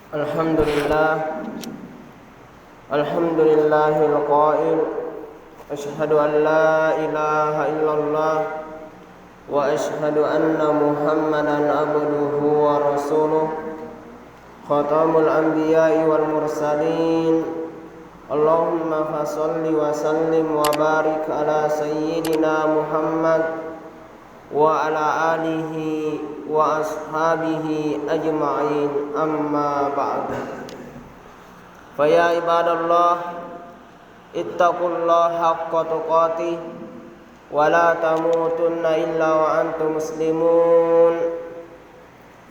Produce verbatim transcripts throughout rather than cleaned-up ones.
الحمد لله. الحمد لله القائل: أشهد أن لا إله إلا الله، وأشهد أن محمدا عبده ورسوله، خاتم الأنبياء والمرسلين. اللهم فصل وسلم وبارك على سيدنا محمد وعلى آله وأصحابه أجمعين، أما بعد. فيا عباد الله، اتقوا الله حق تقاته ولا تموتن إلا وأنتم مسلمون.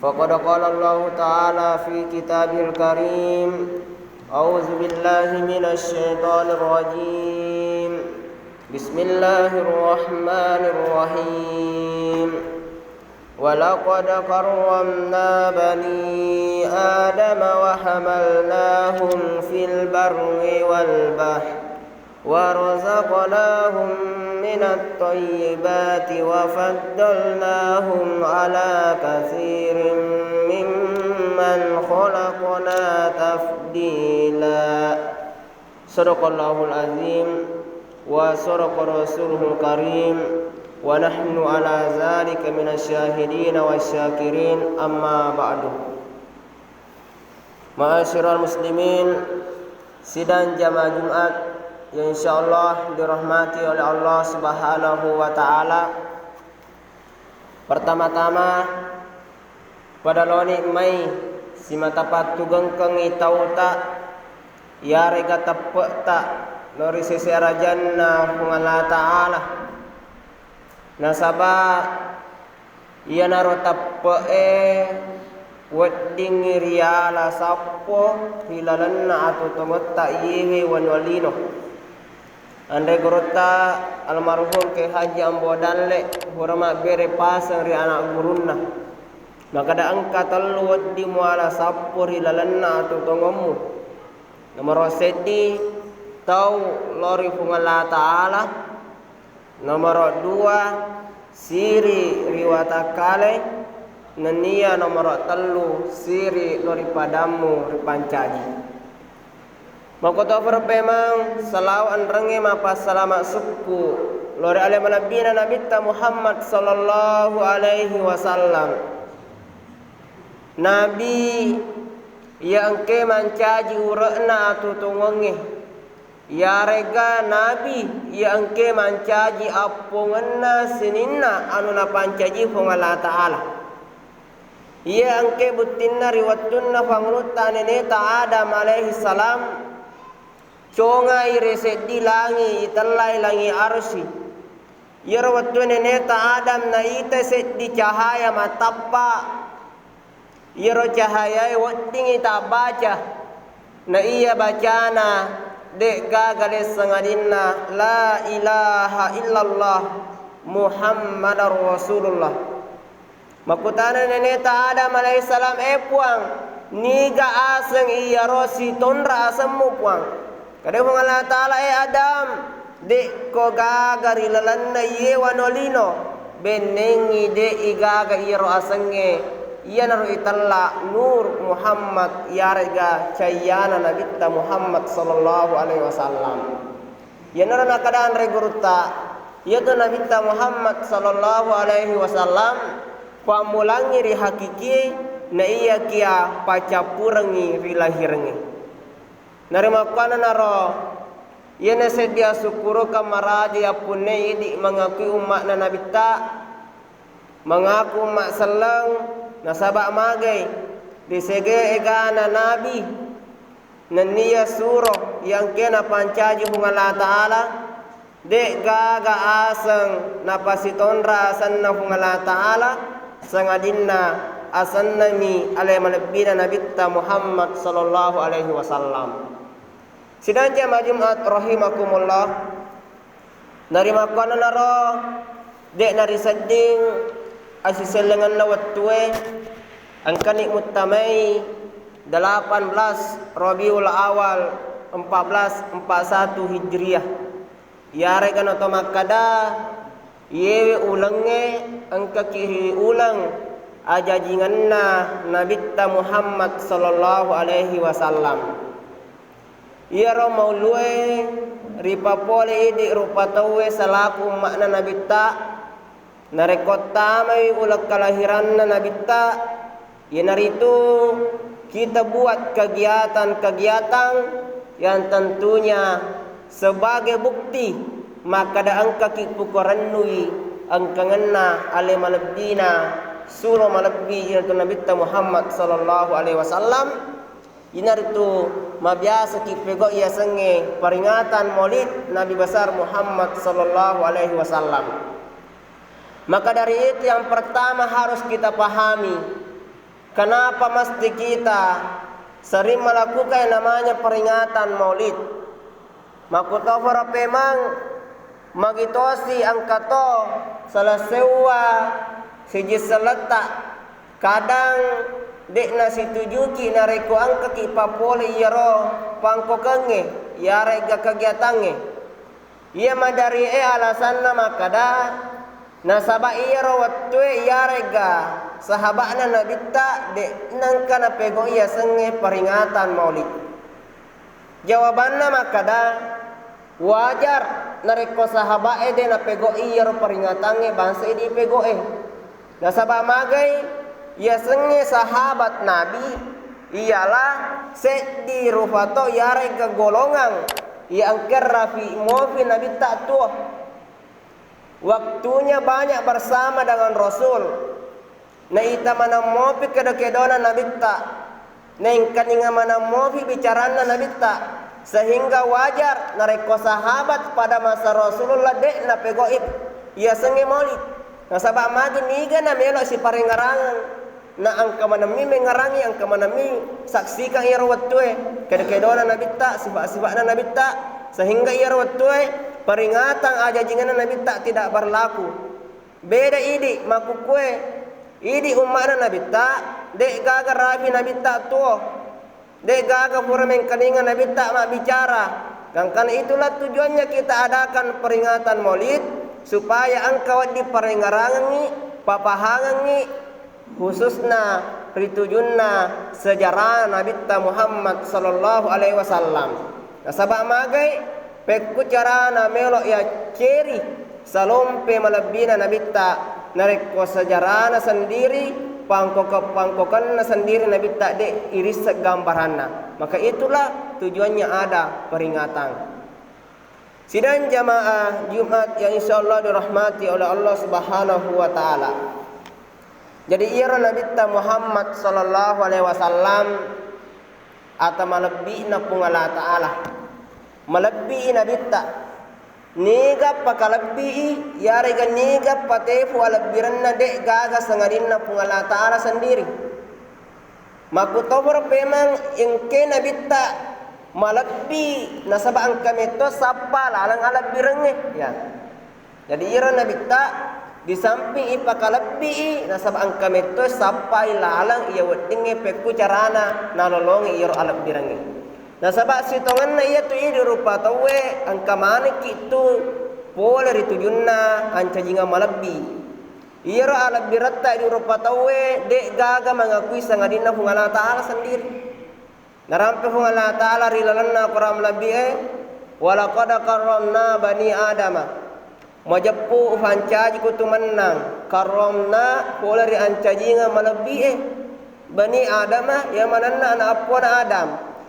فقد قال الله تعالى في كتابه الكريم: أعوذ بالله من الشيطان الرجيم. بسم الله الرحمن الرحيم. ولقد كرمنا بني آدم وحملناهم في البر والبحر ورزقناهم من الطيبات وفضلناهم على كثير ممن خلقنا تفضيلا. صدق الله العظيم وصدق رسوله الكريم ونحن على ذلك من الشاهدين والشاكرين، أما بعد. Ma'asyiral muslimin, sidang jamaah Jumat yang insyaallah dirahmati oleh Allah Subhanahu wa Ta'ala. Pertama-tama, pada loni mai simata pattugengkengngi tauta, iyarega teppe'ta lao ri sese arajanna Puang Allah Ta'ala. Nasaba iyanaro teppe'e weddingngi riala sappo ri lalenna atu tongetta iyewe wanua lino. Anre gurutta almarhum Kiai Haji Ambo Dalle, pura mabbere paseng ri ana gurunna. Makkeda engka tellu wedding muala sappo ri lalenna atu tongommu. Nomoro seddi, tau lao ri Puang Allah Ta'ala. Nomoro dua, siri ri watakkale. Nennia nomoro tellu, siri lao ri padammu ripancaji. Makkutoparo pemeng salawa enrengnge mappassalama sukku lao ri ale malebbina Nabitta Muhammad sallallahu alaihi wasallam. Nabi iya engke mancaji ure'na atutongengnge, iyarega Nabi iya engke mancaji appongenna sininna anu napancaji Puang Allah Ta'ala. Iya engke buttinna ri wettunna pangulutta neneta Adam alaihi salam, congai ri seddi langi, itellai langi arsy. Iyaro wettue neneta Adam naita seddi cahaya matappa. Iyaro cahayae weddingngi tabbaca. Na iya bacana, de'gaga lesseng adinna, "La ilaha illallah Muhammadar Rasulullah." Makkutana neneta Adam alaihissalam, "E Puang, niga aseng iyaro sitonra asemmu, Puang?" Kada Puang Allah Ta'ala, "E Adam, de'ko gaga ri lalenna iye wanua lino, bennengngi de'i gaga iyaro asengnge, iyanaro itella Nur Muhammad, iyarega cayyana Nabitta Muhammad sallallahu alaihi wasallam." Iyanaro nakkeda anre gurutta, iyatu Nabitta Muhammad sallallahu alaihi wasallam pammulangngi ri hakikie, na iyakiya paccappurengngi ri lahirengnge. Narimakkuannanaro, iyana seddi asukkurukeng maraja yappunnai idi mangakui umma'na Nabitta, mangaku umma selleng, nasaba magai ri sege egana Nabi, nenniya suro iya engkae napancaji Puang Allah Ta'ala, de'gaga aseng napasitonra asenna Puang Allah Ta'ala, sangadinna asennami ale malebbina Nabitta Muhammad sallallahu alaihi wasallam. Sidang jamaah Jumat rahimakumullah, narimakkuannanaro, de' narisedding assisellengenna wettue, engkani muttamai delapan belas Rabiul Awal empat belas empat satu Hijriah. Iyarega nato makkada, iyewe ulengnge engkaki ri uleng ajajingenna Nabitta Muhammad sallallahu alaihi wasallam. Iyaro maulue ripapole idi rupa tauwe selaku umma'na Nabitta, narekko tamai uleng kalahiranna Nabitta, iyanaritu kita buat kegiatan-kegiatan yang tentunya sebagai bukti makkada engkaki pukorennui engkangenna ale malebbina, sulo malebbi iyanatu Nabitta Muhammad sallallahu alaihi wasallam. Iyanaritu mabiasaki pegau iyasengnge peringatan Maulid Nabi Besar Muhammad sallallahu alaihi wasallam. Maka dari itu, yang pertama harus kita pahami, kenapa mesti kita sering melakukan yang namanya peringatan Maulid. Makkutoforo pemang, magitosi engkato sala sewwa siji selletta. Kadang de'na situjuki narekko engkaki papole iyaro pangkokengnge, iyaregga kegiatangnge. Iya madari'e alasanna makkada, nasaba iyaro wettue iyaregga sahaba'na Nabitta de'nengka napegau iyasengnge peringatan Maulid. Jawabanna makkada, wajar narekko sahaba'e de napegau'i iyaro peringatangnge bangsa idi pego'e. Nasaba magai iyasengnge sahabat Nabi ialah seddi rupato iyaregga golongang iya engka rafi mofi Nabitta tuo. Waktunya banyak bersama dengan Rasul. Naita maneng mopi kedo-kedona Nabitta, naengkaninga maneng mopi bicaranna Nabitta, sehingga wajar narekko sahabat pada masa Rasulullah de napegau'i iyasengnge Maulid. Nasaba magi niga namelo siparengngerangeng, na engka manemmi mengngerangi, engka manemmi saksikang iyaro wettue, kedo-kedona Nabitta, sifat-sifatna Nabitta, sehingga iyaro wettue peringatan ajajingenna Nabitta tidak berlaku. Beda idi makkukkue, idi umma'na Nabitta, de'gaga rafi Nabitta tuo, de'gaga pura mengkalinga Nabitta mabbicara. Gangkana itulah tujuannya kita adakan peringatan Maulid, supaya engka wedding parengngerangengngi, papahangengngi, khususna ri tujunna sejarah Nabitta Muhammad sallallahu alaihi wasallam. Nasaba magai pekku carana melo yacceri salompe malebbina Nabitta, narekko sejarana sendiri, pangkokeng-pangkokenna sendiri Nabitta de irisseng gambaranna. Maka itulah tujuannya ada peringatan. Sidang jamaah Jumat yang insyaallah dirahmati oleh Allah Subhanahu wa Ta'ala. Jadi iyaro Nabitta Muhammad sallallahu alaihi wasallam ata malebbi'na Puang Allah Ta'ala. Malebbi'i Nabitta. Niga pakalebbi'i, yarega niga patefu alebbirenna de gaga sangadinna Puang Allah Ta'ala sendiri. Makkutoparo pemang engke Nabitta malebbi nasaba engka metto sappa laleng alebbirengnge, ya. Jadi iyaro Nabitta di samping ipakalebbi'i nasaba engka metto sappai laleng iya weddingnge pekku carana nalolongi iyaro alebbirengnge. Nasaba sitongenna iyatu idi rupa tauwe engka manekki tu pole ri tujunna ancajingeng malebbi. Iyaro alebbiretta idi rupa tauwe de gaga mangakui sangadinna Puang Allah Ta'ala sendiri. Narampe Puang Allah Ta'ala ri lalenna Quran malebbi'e, "Walaqad karramna bani Adama." Majeppu ufancajiko tu mennang, karramna pole ri ancajingeng malebbi'e. Bani Adama, iya manenna ana eppona Adam.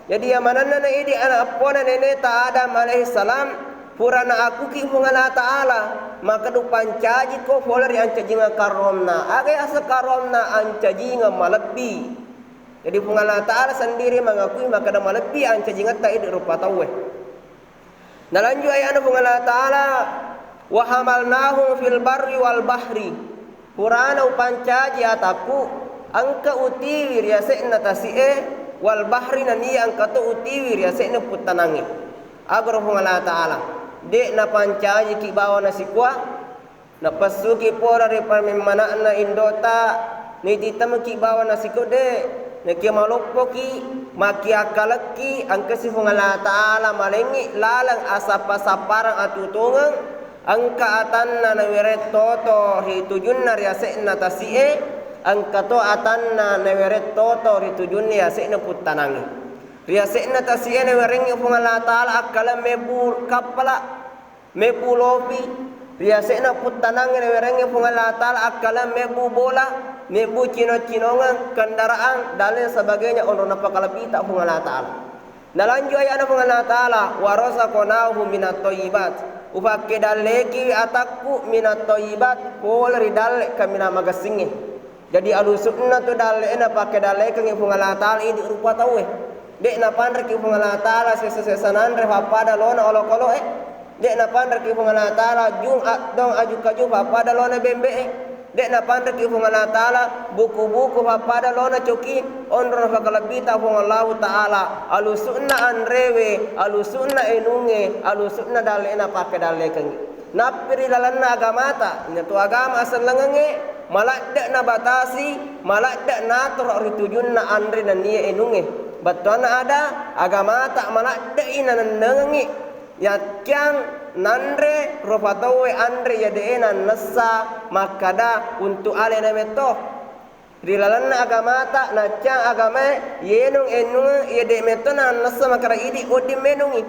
Jadi iya manenna na idi ana eppona neneta Adam alaihi salam, pura naakuki Puang Allah Ta'ala, maka dupancajiko pole ri ancajingeng karramna. Aga yaseng karramna? Ancajingeng malebbi. Jadi Puang Allah Ta'ala sendiri mengakui makkeda malebbi ancajingetta idi rupa tauwe. Nalanjut ayana Puang Allah Ta'ala, "Wa hamalnahum fil barri wal bahri." Purana upancaji atakku, engka utiwi ri ase'na tasi'e, wal bahri, naniya engka to utiwi ri ase'na puttanangnge. Agaro Puang Allah Ta'ala, de napancajiki bawa nasikua, napessuki pole ri pamemmana'na indota, nititemeki bawa nasiko de, nakia maloppoki, makkiakkalekki, engkasi Puang Allah Ta'ala malengngi laleng asappa-sapparang atutungeng, engka atanna nawereng toto ri tujunna ri ase'na tasi'e, Engka to atanna nawereng toto ri tujunna yase'na puttanangnge. Ri yase'na tasi'e nawerengngi Puang Allah Ta'ala akkaleng mebbu kappala, mebbu lopi. Ri yase'na puttanangnge nawerengngi Puang Allah Ta'ala akkaleng mebbu bola, mebbu cino-cinongeng, kendaraan, dan lain sebagainya, onrong napakalebbita Puang Allah Ta'ala. Nalanjut aya'na Puang Allah Ta'ala, "Wa razaqnahu minat thayyibat." Upakkedallekiwi atakku minat thayyibat, pole ri dalle kaminang magessingnge. Jadi alusu'na tu dalle'e napakkedallaekengngi Puang Allah Ta'ala idi rupa tauwe. De' napanreki Puang Allah Ta'ala sesa-sesa nanre pappada lona olokolo'e. De' napanreki Puang Allah Ta'ala jung a-, dong aju-kaju pappada lona bembe'e. De' napanreki Puang Allah Ta'ala buku-buku pappada lona coki, onrong napakalebbita Puang Allahu Ta'ala, alusu'na anrewe, alusu'na enungnge, alusu'na dalle'e napakkedallekengngi. Nappi ri lalenna agamata, iyanatu agama asellengengnge, maladde' nabatasi, maladde' natoro ri tujunna anre nenniya enungnge. Bettuanna ada, agamata maladde'i nanennengengngi. Yaccang nanre rupa tauwe anre iya de'e nannessa makkada untu' alena metto. Ri lalenna agamata, naccang agamae, yenung ennunge iya de' metto nannessa makkada idi wedding menungngi.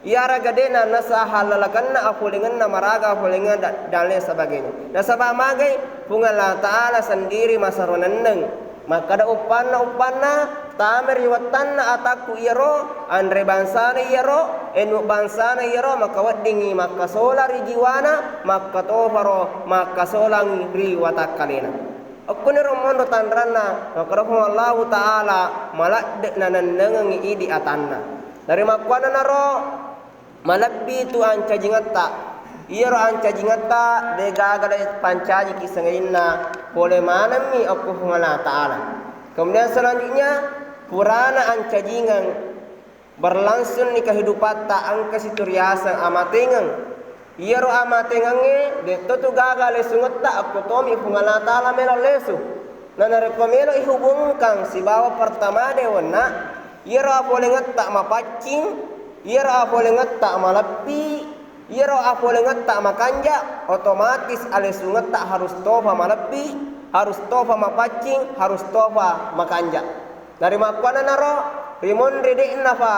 Iyaraga de' nannessa hallalakenna, apolengenna maraga, apolengenna da-, dan lain sebagainya. Nasaba' magai Puang Allah Ta'ala sendiri masero nenneng. Makkada uppanna-uppanna, tama ri wettanna atakku iyaro, anre bangsana iyaro, enu bangsana iyaro, maka weddingngi makkasola ri jiwana, makkatofaro makkasolangngi ri watakkalena. Okkoniro monro tanranna, makkada Puang Allahu Ta'ala maladde' nanennengengngi idi atanna. Narimakkuannanaro, malebbi tu ancajingetta. Iyaro ancajingetta de' gaga le pancajiki sangadinna pole manemmi okko Puang Allah Ta'ala. Kemudian selanjutnya, purana ancajingeng berlangsungni kehidupatta engka situ riaseng amatengeng. Iyaro amatengengnge de' to tu gaga lesungetta okko tomi Puang Allah Ta'ala melo lesu. Na narekko melo ihubungkang sibawa pertama de' wenna, iyaro apolingetta mapaccing, iyaro apolingetta malebbi, iyaro apolingetta makanja, otomatis alesungetta harus tofa malebbi, harus tofa mapaccing, harus tofa makanja. Narimakkuannanaro, rimonri de'nafa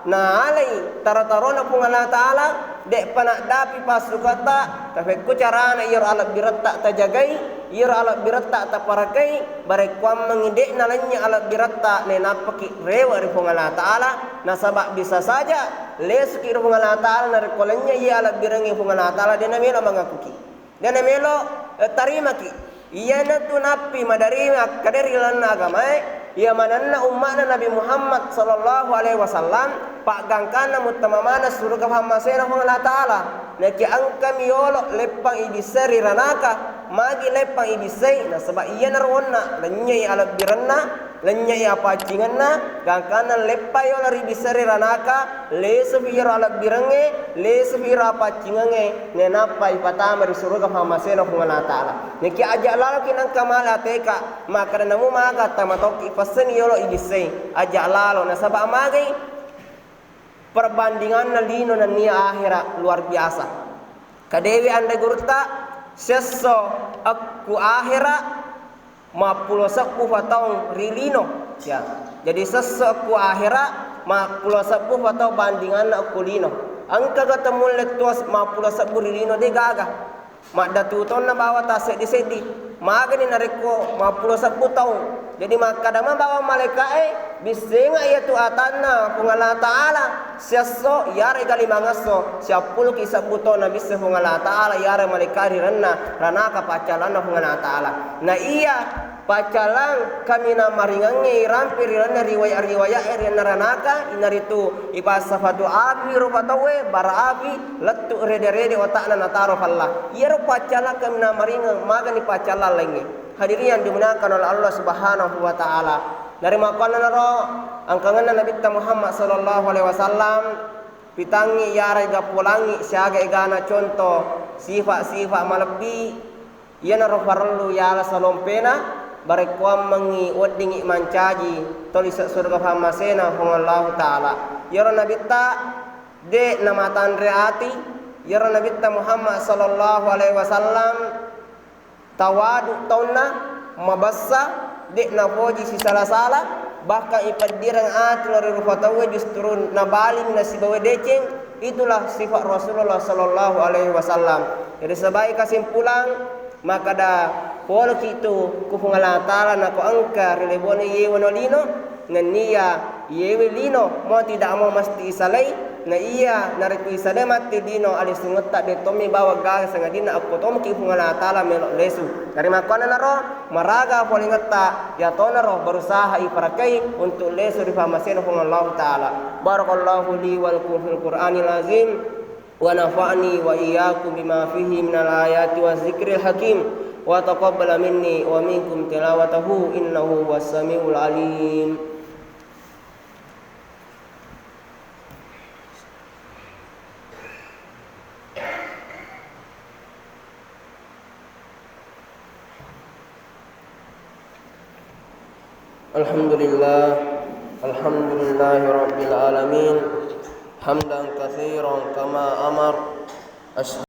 naalai taro-tarona Puang Allah Ta'ala, de'pa naddapi passukata, tapekku carana iyaro alebbiretta tajagai, iyaro alebbiretta taparakai, barekkuammengngi de' nalennye alebbiretta, nainappaki rewe' ri Puang Allah Ta'ala, nasaba' bisa saja lesuki ri Puang Allah Ta'ala narekko lennye iya alebbirengnge Puang Allah Ta'ala de' namelo mangakuki. De' namelo, eh, tarimaki. Iyanatu nappi maderri akkeda ri lalenna agamae, iya manenna umma'na Nabi Muhammad sallallahu alaihi wasallam, paggangkanna muttama maneng suruga fammasena Puang Allah Ta'ala. Nakia engkami yolo leppang ibissai ri ranaka, magi leppang ibissai, nasaba iyanaro onna, lennyei alebbirenna, lennyei apaccingenna, gangkanna leppai yolo ri bissai ri ranaka, lesufi iyaro alebbirengnge, lesufi iyaro apaccingengnge, nainappa ipatama ri suruga fammasena Puang Allah Ta'ala. Niki aja laloki nengka male ateka, makkeda namu maga tama tokki ipassenni yolo ibissai, aja lalo, nasaba magai perbandinganna lino nennia ahera luar biasa. Kadewe anre gurutta, sesso akku ahera, mappulo sebbu fa taung ri lino. Ya. Jadi sesso ku ahera mappulo sebbu fa taung bandinganna ku lino. Engkaga temulle tuas mappulo sebbu ri lino de gaga. Maddatu tonna bawa tasseddi-seddi. Magani narekko mappulo sebbu taung. Jadi makkadama bawa malaikae, bissenga iyatu atanna Puang Allah Ta'ala. Siasso, iyarega limangesso, siappuluki sebbu taung nabisseng Puang Allah Ta'ala, iyarega malaikae ri renna ranaka paccalanna Puang Allah Ta'ala. Na iya paccalang kaminang maringengnge irampe ri lalenna riwaya'-riwaya'e ri anna ranaka, inaritu ipassafatu api rupa tauwe, bara api, lettu rede-rede otakna nataro falla. Iyaro paccalang kaminang maringeng, magani paccalang laingnge. Hadirin yang dimuliakan oleh Allah Subhanahu wa Ta'ala. Narimakkuannanaro angkangenna Nabitta Muhammad sallallahu alaihi wasallam, pitangngi iyarega polangngi siaga egana contoh sifa-sifa malebbi. Iyanaro parellu yala salompena, barekkuammengngi weddingngi mancaji toli se-, surga fammasena Puang Allahu Ta'ala. Iyaro Nabitta de' namatanre ati, iyaro Nabitta Muhammad sallallahu alaihi wasallam tawadu taunna, mabessa, de' napoji sisala-sala, bahkan ipeddireng ati lao ri rupa tauwe justru nabaling nasibawa deceng, itulah sifat Rasulullah sallallahu alaihi wasallam. Jadi sebagai kesimpulan, makkeda poloki tu ku Puang Allah Ta'ala nako engka ri lebona yewe no lino, nenniya yewe lino mau tidak mau mesti isalai, na iya narekko isalai matti lino alisungetta de' tommi bawang gaga sangadinna akko tomki Puang Allah Ta'ala melo lesu. Dari makkuannanaro maraga polingetta, yatonaro berusaha iparakai untuk lesu ri pamasena Puang Allah Ta'ala. Barakallahu li wa lakum fil Qur'anil azim. ونفعني وإياكم بما فيه من الآيات والذكر الحكيم، وتقبل مني ومنكم تلاوته، إنه هو السميع العليم. الحمد لله. الحمد لله رب العالمين. حمدا كثيرا كما أمر. أشهد